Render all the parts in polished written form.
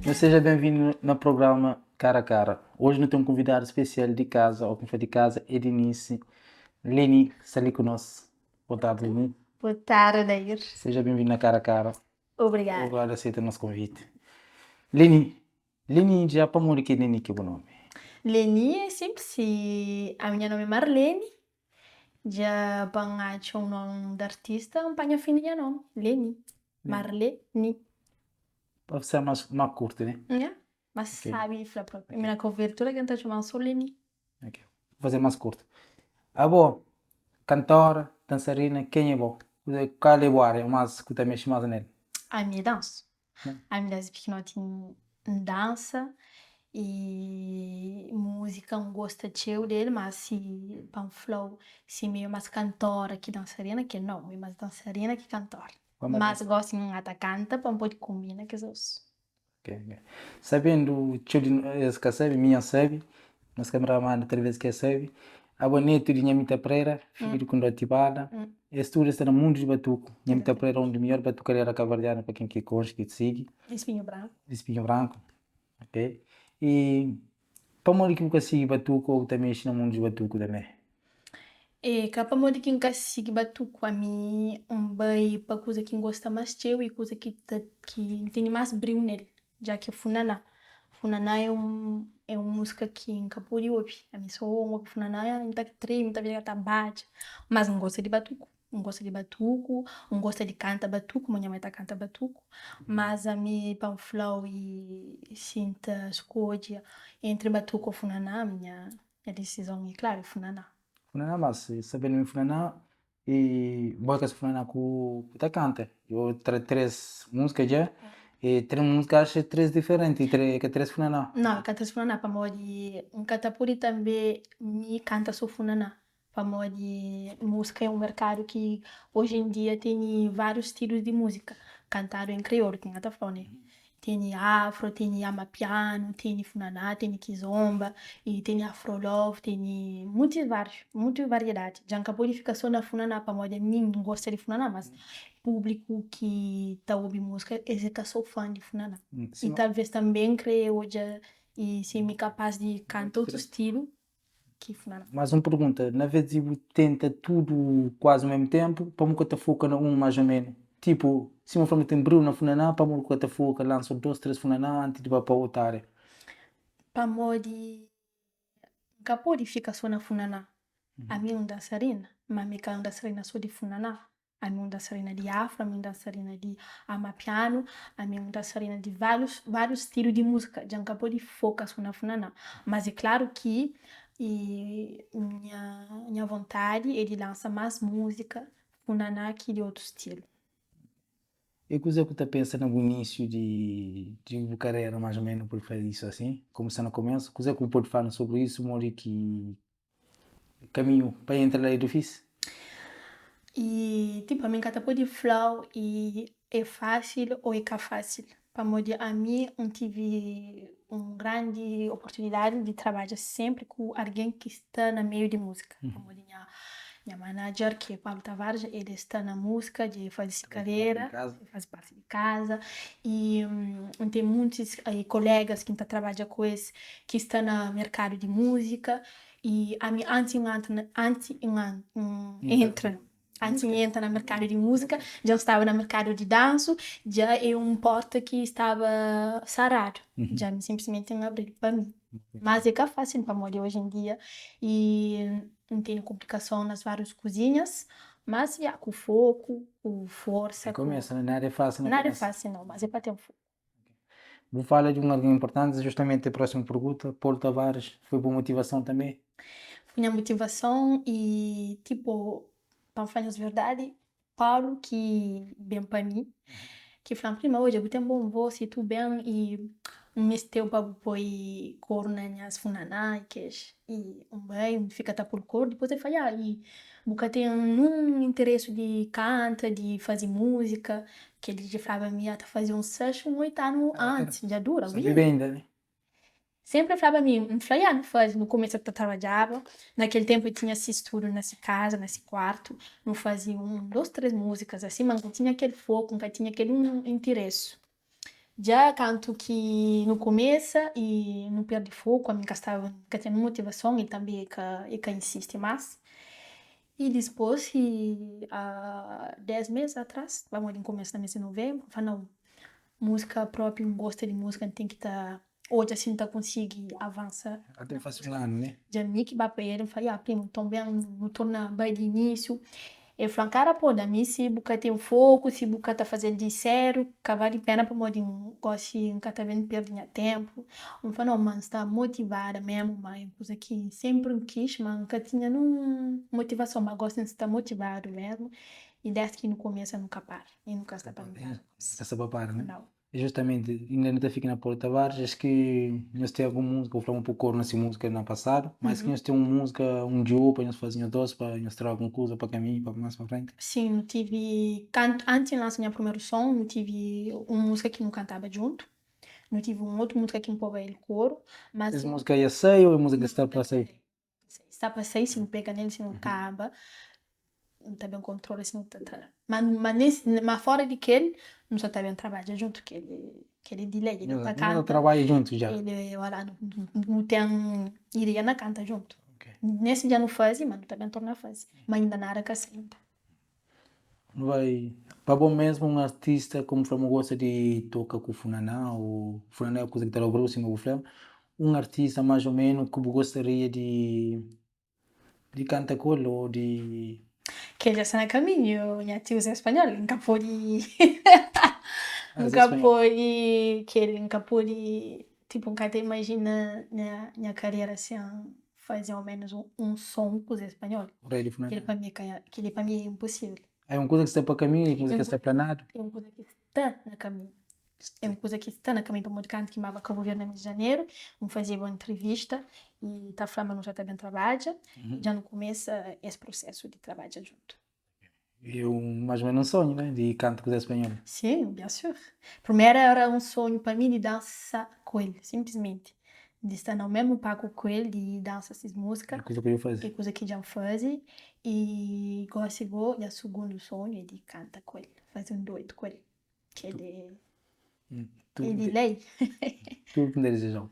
Nhos seja ben-vindu na programa Cara a Cara. Oji nu ten un konvidadu spesial di kaza, ô ki N fla di kaza é Denise Leni sta li ku nos. Boa tardi, Leni. Boa tardi, Adair. Seja ben-vindu na Cara a Cara. Obrigadu. Obrigadu aseita nos konviti. Leni, Leni dja pamodi ki é Leni ki é bu nomi? Leni é sinplis, ami nha nomi é Marlene, dja pa N atxa un nomi di artista N panha fin di nha nomi, Leni, Marlene. Pa ser más más kurtu, né? Nha, más sabi di fla propi. Mi na Kabu Verdi tudu algen ta txoma-m so Leni. Ok, bu faze más kurtu. Abo, kantora, dansarina, kenha é bo? Kal é bu área más ku ta mexe más nel? Ami é dansu. Ami desdi pikinoti N dansa y múzika N gosta txeu del, ma si pa N fla-u si mi é más kantora ki dansarina, kel nau, mi é más dansarina ki kantora. Mas gosi N ata kanta pa N pode konbina kes dos. Ok, ok. Sabendu txeu di es ka sabe, mi N sabe, nos kameraman talvez ka sabe, abo netu di Nhamita Prera, fidju di Kundoti Bala, Es tudu es sta na mundu di batuku. Nha mi ta prera un di midjor batukalera kabuverdianu pa ken ki konxe, ki sigi. Di Spinhu Branku. Di Spinhu Branku, ok. I pamodi ki bu ka sigi batuku ô bu ta mexe na mundu di batuku tanbe? E ka pamodi ki N ka sigi batuku. Ami N bai pa kuza ki N gosta mas txeu i kuza ki ta ki N tene mas briu nel. Dja ki funaná. Funaná é un é un múzika ki N ka pode obi. Ami so N obi funaná N ta treme, N ta fika ta badja. Mas N gosta di batuku, N gosta di batuku, N gosta di kanta batuku, ma nha mai ta kanta batuku. Mas ami pa N fla-u i si N ta skodje entri batuku ô funaná, nha disizon é klaru, é funaná. Funaná, mas sabendu mi funaná E bo ka sta fla na ku bu ta kanta. Eu tra 3 múzika dja, e 3 múzika axa 3 diferenti, e ka 3 funaná. Nau, ka 3 funaná pamodi N ka ta pode tanbe mi kanta so funaná, pamodi múzika é un merkadu ki oji en dia tene várius stilus di múzika kantadu en kriolu ki N ka ta fla-u ne. Tene afro, tene amapiano, tene funaná, tene kizomba, y tene afro love, tene munti varius, munti variedadi. Dja N ka pode fika so na funaná pamodi ami N gosta di funaná mas públiku ki ta obi múzika es é ka so fã di funaná. Y talvês tanbe N kre odja y si mi kapaz di kanta otu stilu ki funaná. Mas un pergunta, na vez di bu tenta tudu kuazi mesmu tempu, pamo ka ta foka na un mais o menu? Tipo, sima bu fla ma ten briu na funaná, pamo bu ka ta foka lansa 2, 3 funaná anti di ba pa otu area? Pamodi N ka podi fika so na funaná. Ami é un dansarina, ma mi ka un dansarina so di funaná. Ami un dansarina di afro, ami un dansarina di amapianu, ami un dansarina di várius várius stilu di múzika. Dja N ka pode foka so na funaná. Mas é klaru ki nha nha vontadi é di lansa más múzika funaná ki di otus stilu. E kuzê ku ta pensa na bu inísiu di di bu karera más o menu pode fla isu asin, komu sta na komésu, kuzê ku bu pode fla-nu sobri isu, modi ki Kaminhu pa entra la é difísil? E tipo ami N ka ta pode fla-u e é fásil ou é ka fásil, pamodi ami N tive un grandi oportunidadi di trabadja senpri ku argen ki sta na meiu di múzika, pamodi nha nha manager ki é Paulo Tavares el sta na múzika dja el faze si karera, el faze parti di kaza e N ten muntis kolegas ki N ta trabadja ku es ki sta na merkadu di múzika y ami anti N antra na anti N entra anti N entra na merkadu di múzika dja N staba na merkadu di dansu dja é un porta ki staba saradu dja mi sinplismenti N abril pa mi mas é ka fásil pamodi oji en dia y N tene konplikason nas várius kuzinhas mas ya ku foku ku forsa É komesu nada é fásil na nada é komesu. fásil nau mas é pa ten foku. Bu fala di un algen inportanti, justamenti prósimu pergunta, Paulo Tavares foi bu motivason tanbê? Foi nha motivason y tipo, pa N fla nhos verdadi, Paulo ki ben pa mi, ki fla-m, prima odja bu ten bon vos y tu ben y N meste-u pa bu poi koru na nhas funaná y kes. Y N bai, N fika ta pô-l koru, dipôs el fla, ya y bu ka ten nun interesu di kanta, di faze múzika? Kel-li dja flaba mi, ya ta faze uns 6, un 8 anu antis, dja dura. Sa vive inda, ne? Sempri el flaba mi, N fla ya nu faze, nu kumesa ta trabadjaba, na kel tempu el tinha si studiu na si kaza, na si kuartu, nu faze 1, 2, 3 músicas asi, ma nka tinha kel foku, nka tinha kel interessu. Dja kantu ki nu kumesa y nu perde foku, ami nka staba nka ten motivason el tambe el ka insisti mas y dispos y 10 mês atras pamodi nkumesa na mês di novembru nfla nau música propi ngosta di música nten ki ta odja si nta konsigi avansa. Até faze un anu ne? Dja mi ki ba pa el nfla ya primo nton ben nu torna bai di inisiu, el flam kara ponta ami si bu ka ten foku si bu ka ta fazel di sériu ka bali pena pamodi gosi nka ta ben perde nha tempu, nfla nau ma nsta motivada mesmu ma é un kuza ki sempri nkis ma nka tinha nun motivason ma gosi nsta motivadu mesmu y desdi ki nu kumesa nu ka para y nu ka sta pa para. Ka sta pa para ne? Nau. Justamenti inda nu ta fika na Paulo Tavares, es ki nhos ten algun música, bu fla ma bu poi koru na si música na pasadu, mas ki nhos ten un música, un duo pa nhos faze nhos dos pa nhos tra algun kuza pa kaminhu pa más pa frenti? Sim, nu tivi kantu antis di lansa nha primeru son nu tivi un música ki nu kantaba djuntu, nu tivi un otu música ki npoba el koru, mas. Es música dja sai ou é música ki sta pa sai? Sta pa sai, si nu pega nel si nu kaba nu ta ben kontrola si nu ta tra ma nesi ma fora di kel nu sa ta ben trabadja djuntu kel kel é di lei el ta Nhos kanta trabadja djuntu dja? El é wala nu ten ideia na kanta djuntu nesi dja nu fazi ma nu ta ben torna fazi ma inda nada ka sai inda. Nu bai pa bo mesmu un artista komu fla bu gosta di toka ku funaná ou funaná é kuza ki ta da grosu sima bu fla un artista mais ou menu ki bu gostaria di kanta ku el ou di. Kel dja sta na kaminhu nha tiu Zé Spanhol nka podi nka podi kel nka podi tipo nka ta imajina nha karera sen faze au menus un son ku Zé Spanhol. Rei di funaná. Kel pa mi ka kel pa mi é imposivel. É un kuza ki sta pa kaminhu, é un kuza ki sta planadu. É un kuza ki sta na kaminhu. É un kuza ki sta na kaminhu pamodi kantu ki N baba Kabu Verdi na mês di janeru, N fazeba un entrevista y ta fla ma nu sa ta ben trabadja y dja nu kumesa es prusesu di trabadja djuntu. É un mais ou menos un sonhu ne di kanta ku Zé Spanhol. Sim, bien sur. Primeru era un sonhu pa mi di dansa ku el, simplismenti. Di sta na mesmu palku ku el, di dansa ses músika. É kuza ki dja faze. É kuza ki dja N faze y gosi go nha sugundu sonhu é di kanta ku el, faze un duetu ku el. Kel é é di lei. Tudu ki N ta dizejau.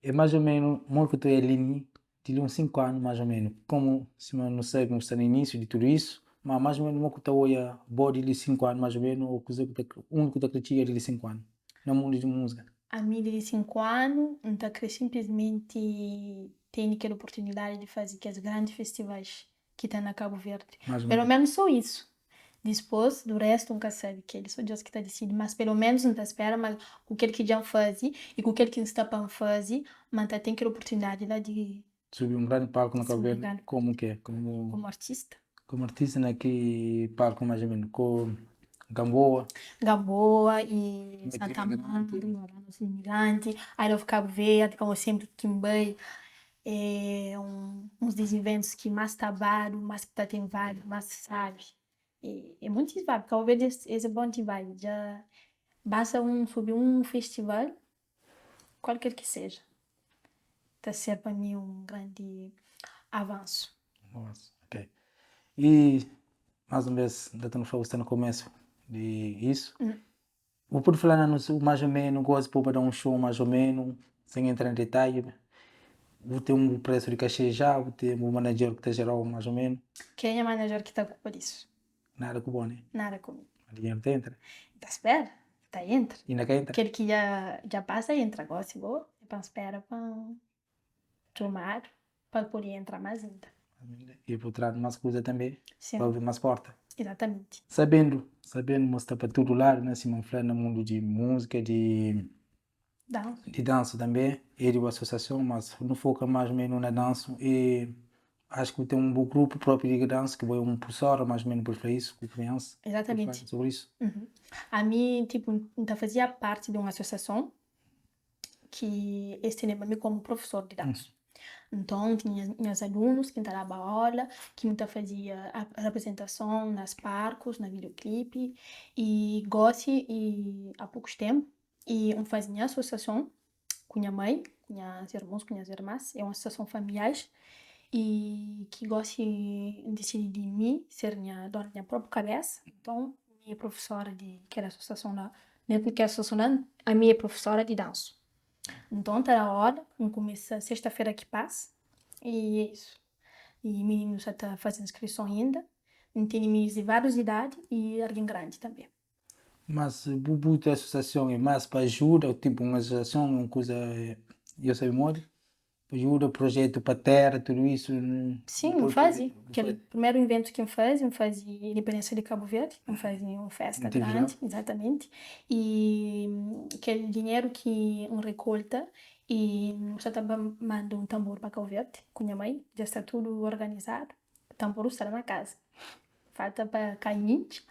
É mais ou menu mo ki ta oia Liny di li uns 5 anu mais ou menu komu sima nu sabi nu sta na inisiu di tudu isu ma mais ou menu mo ku ta oia bo di li 5 anu mais ou menu ou kuze ku ta undi ku ta kre txiga di li 5 anu na mundu di musika? Ami di li 5 anu N ta kre sinplismenti tene kel oportunidadi di faze kes grandi festivais ki ten na Kabu Verdi. Pelo menus so isu. Dispos du restu N ka sabi kel so Deus ki ta disidi mas pelo menus N ta spera ma ku kel ki dja N fazi y ku kel ki N sta pa N fazi ma N ta ten kel oportunidadi la di Subi un grandi palku na Kabu subi un Verdi grandi komu ke? Komu komu artista. Komu artista na ki palku mais o menus? Ko Gamboa? Gamboa y Santa Amaro, Noite di Imigranti, I love Kabu Verdi pamo sempri ki N bai É um dos eventos ki mas ta badu, mas ki ta ten vibe, mas sabi. É monti vibe, Kabu Verdi es é bon di vibe, dja basta um subi um festival, kualker ki seja, ta ser pa mi um grandi avansu. Ok, y mas un bes N ta torna fla bu sta na kumesu di isu. Bu pode fla na nos mais ou menos gosi pa bu da un show mais ou menos sem entra na detalhe bu ten un preço di cachê já bu ten bu manager ki ta gerau mais ou menos? Kenha manager ki ta ocupa disso? Nada ku bo ne? Nada ku mi. Ma dinheru ta entra? Ta spera, ta entra. Inda ka entra? Kel ki dja pasa entra gosi bo é pa N spera pa N txomadu pa pode entra más inda. E bu tradu más kuza tanbe Sim. pa abri más porta. Exatamenti. Sabendu, sabendu ma sta pa tudu ladu né sima N fla na mundu di múzika, di Dansu. di dansa tanbe e di bu asosiason mas nu foka más o menu na dansu e acho ki bu ten un bu grupu propi di dansa ki bo é un prufesora más o menu pode fla isu ku kriansa. Exatamenti. Sobri isu. Ami tipo N ta fazia parti di un asosiason ki es teneba mi komu profesor di dansu. Nton, N tinha nhas alunus ki N ta daba ola, ki N ta fazia raprizentason nas parkus, na videoklipi. Y gosi, y a pokus tenpu, y N faze nha asosiason. Ku nha mai, ku nhas irmons, ku nhas irmas, é un asosiason familiares y ki gosi N disidi di mi ser nha dona di nha propi kabesa, nton mi é profesora di kel asosiason la, dentu di kel asosiason la ami é profesora di dansu. Nton N ta da ola, N kumesa sexta fera ki pasa y é isu. Y mininus sa ta faze inskrison inda, N tene mininus di várius idadi y algen grandi tanbe. Mas bu buta asosiason é más pa ajuda, tipu un asosiason un kuza yo sabe modi? Pa ajuda projetu pa tera tudu isu. Sin, N faze. Kel primeru iventu ki N faze, N faze independência di Kabu Verdi, N faze un festa grandi, izatamenti, y kel dinheru ki N rekolta y N sa ta ba manda un tanbur pa Kabu Verdi ku nha mai, dja sta tudu organizadu, tanbur sta la na kaza. Falta pa ka intxi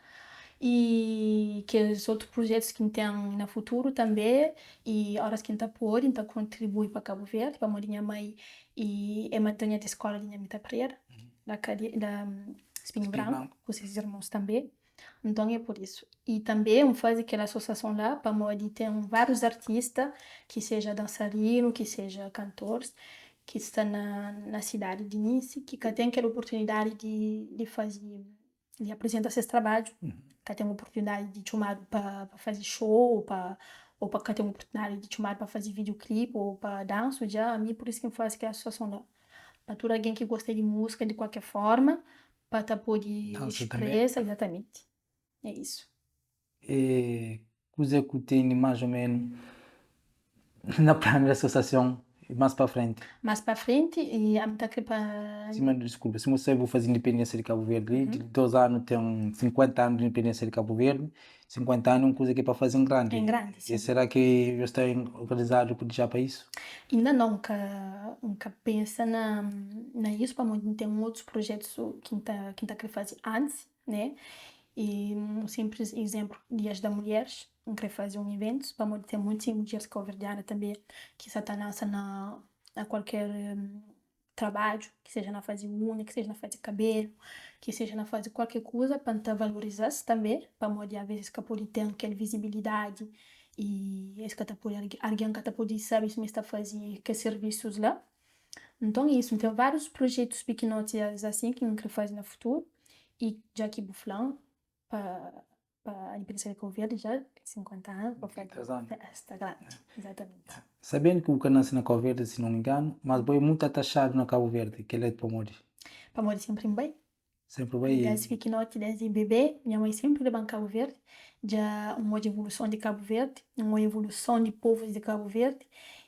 y kes otu projetus ki N ten na futuru tanbe y oras ki N ta pode N ta kontribui pa Kabu Verdi pamodi nha mai é madrinha di skola di nha Mita Prera la la Spinhu Branku ku ses irmons tanbe nton é pur isu. Y tanbe N faze kel asosiason la pamodi ten várius artista ki seja dansarinu ki seja kantores ki sta na sidadi di Nice ki ka ten kel oportunidadi di faze di aprizenta ses trabadju, ka ten oportunidadi di txomadu pa faze show o pa o pa ka ten oportunidadi di txomadu pa faze video clip o pa dansa dja ami pur isu ki N faze kel asosiason la pa tudu algen ki gosta di múzika di kualker forma pa ta pode spresa izatamenti é isu. E kuze ku tene más o menu na planu di asosiason más pa frenti? Más pa frenti ami ta kre pa. Sima diskulpa, sima bu sabe bu faze independência di Kabu Verdi li, di 2 anu ten 50 anu di independência di Kabu Verdi, 50 anu é un kuza ki é pa faze en grandi. En grandi, si. E sera ki nhos sta organizadu dja pa isu? Inda nau, N ka pensa na isu pamodi N ten otus projetus ki N ta kre faze antis. Né? E un simples izemplu, dias da mulheres, N kre faze un iventus pamodi ten monti mudjeres kauverdiana tanbe ki sa ta lansa na na kualker trabadju, ki seja na faze unha, ki seja na faze kabelu, ki seja na faze kualker kuza pa N ta valoriza-s tanbe, pamodi a vezes ka pode ten kel vizibilidadi y es ka ta pode algen ka ta pode sabe si ma es ta faze kes sirvisus la. Nton isu, N ten várius projetus pikinoti asin ki N kre faze na futuru y dja ki bu fla-m pa pa Independência di Kabu Verdi dja 50 anu pa faze festa grandi, izatamenti. Sabendu ki bu ka nase na Kabu Verdi si non inganu, mas bo é mutu ataxadu na Kabu Verdi, kel-la é pamodi? Pamodi senpri N bai. Senpri bai e. Desdi pikinoti, desdi bebê, nha mai senpri leba-m Kabu Verdi. Dja N odja evoluson di Kabu Verdi, N odja evoluson di povus di Kabu Verdi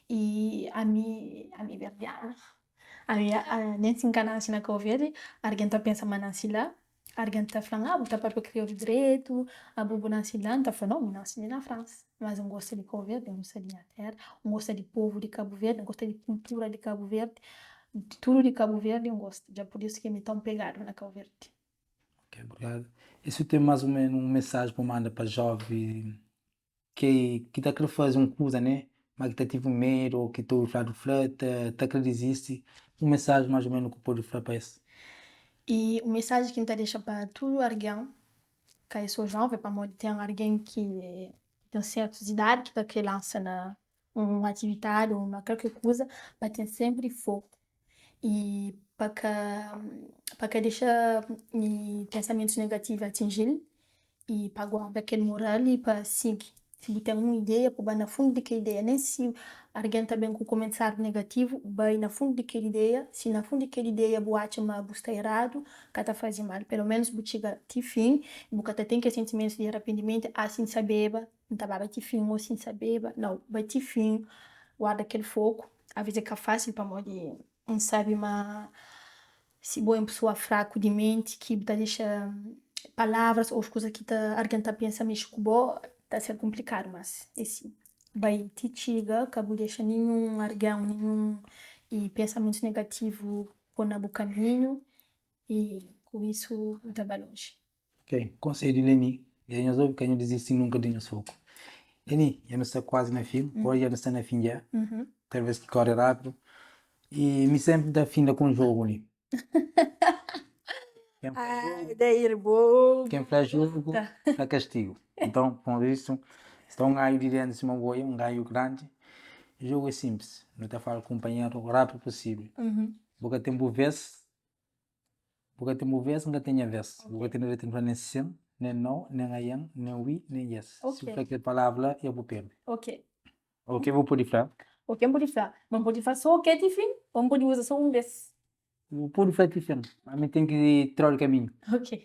y ami, ami é verdiana. Ami nen si N ka nase na Kabu Verdi, argen ta pensa ma N nase la, argen ta fla-m, ah bu ta papia kriolu dretu, abo bu nase la, N ta fla, nau, mi nase li na Fransa, mas N gosta di Kabu Verdi, N gosta di nha tera, N gosta di povu di Kabu Verdi, N gosta di kultura di Kabu Verdi, di tudu di Kabu Verdi N gosta, dja pur isu ki mi ton pegadu na Kabu Verdi. Ok, obrigadu. E si bu ten más o menu un mensaji pa manda pa jovi ki ki ta kre faze un kuza ne, ma ki ta tive medu o ki ta obi fladu fla ta ta kre dizisti, un mensaji más o menu ku pode fla pa es? E un mensaji ki N ta dexa pa tudu argen, ka é so joven, pamodi ten argen ki ten sertus idadi ki ta kre lansa na un atividadi o na kalker kuza, pa ten senpri foku y pa ka pa ka dexa pensamentus negativu atinjil y pa guarda kel moral y pa sigi. Si bu ten un ideia bu bai na fundu di kel ideia, nen si argen ta ben ku kumentariu negativu, bai na fundu di kel ideia, si na fundu di kel ideia bu atxa ma bu sta eradu, ka ta faze mal, pelu menus bu txiga ti fin, bu ka ta ten kel sentimentu di arapendimentu, ah si N sabeba N ta baba ti fin o si N sabeba, nau, bai ti fin, guarda kel foku, aves é ka fasil pamodi N sabe ma si bo é un pesoa fraku di menti ki bu ta dexa palavras o kuzas ki ta algen ta pensa mexe ku bo ta ser konplikadu mas é si, bai ti txiga ka bu dexa ninhun algen ninhun pensamentus negativu po na bu kaminhu y ku isu bu ta bai lonji. Ok, konsedju di Leni, dja nhos obi ka nhos dizisti nunka di nhos foku. Leni, dja nu sta kuazi na fin, ora dja nu sta na fin dja, talvez ki kori rapidu, y mi sempri nta finda ku un jogu li. Ken fla jogu, ken fla jogu, fla kastigu. Nton, pamodi isu, sta un gaju di dentu sima bu oia, un gaju grandi. Jogu é sinplis, nu ta fala kunpanheru rápidu pusível. Bu ka ten bu vês, bu ka ten bu vês, N ka ten nha vês. Bu ka ten direitu di fla nen sin, nen nau, nen aian, nen ui, nen yes. Si bu fla kel palavra la, dja bu perde. O ke bu pode fla? O ke N pode fla? Ma N pode fla so oke ti fin o N pode uza so un bes? Bu pode fla ti fin, ma mi ten ki tra-u di kaminhu. Ok.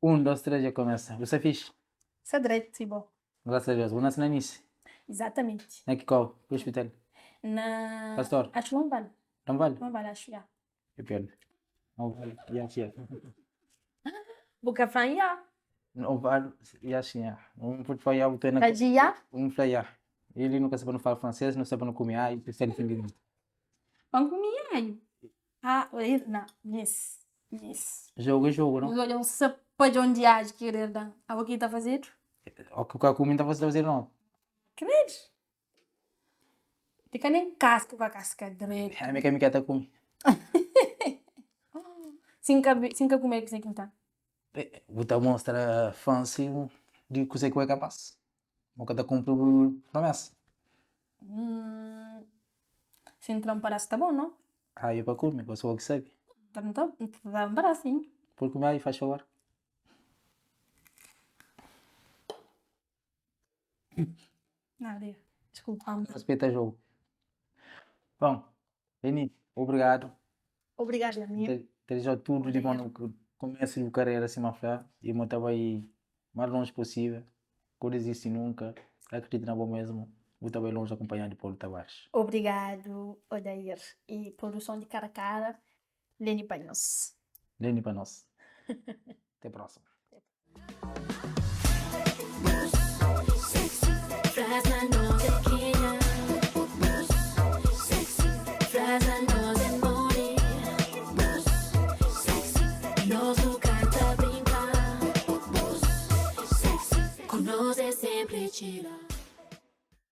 Un, dos, tres, dja kumesa. Bu sta fixi? Sta dretu, i bo? Grasas a Deus. Bu nase na Nice? Izatamenti. Na ki kau? Ki ospital? Na. Pastor? Axu Lonval. Lonval? Lonval, axu, ya. Ki pena. Lonval, ya xia. Bu ka fla-m ya. Lonval, ya xia. Un pode fla ya, bu tene. Ka di ya? Un fla ya. E li nu ka sta pa nu fala fransês, nu sta pa nu kume ai, ku sta difendidu. Pa N kume ai? Ah, na, mis, mis. Jogu é jogu, não? Nhos odja un sapadjon di aju ki el da-m. Abo ki ta fazedu? O ki ka kume, N ta fazedu nobu. Credo! Ti ka nen kaska ku ka kaska dretu. Ami ka mi ka ta kume. Si N ka si N ka kume kuzê ki N ta? Bu ta mostra fãs di kuzê ki bu é kapás. Bu ka ta kunpri bu promesa. Si N tra un padás ta bon, no? Ai é pa kume, gosi bo ki sabe. N ta tra un padás, sin. Pode kume ai, faz favor. Nada, desculpa. Respeita jogo. Bom, Leni, obrigado. Obrigado ami. Ta desejo tudo de bom no começo de carreira, sima fla, e mo ta bai mais longe possível. Ka desisti nunca, acredita na bo mesmo, bu ta bai longe acompanhado de Paulo Tavares. Obrigado, Odair. E produção de Cara a Cara, Leni pa nhos. Leni pa nos. Até próxima.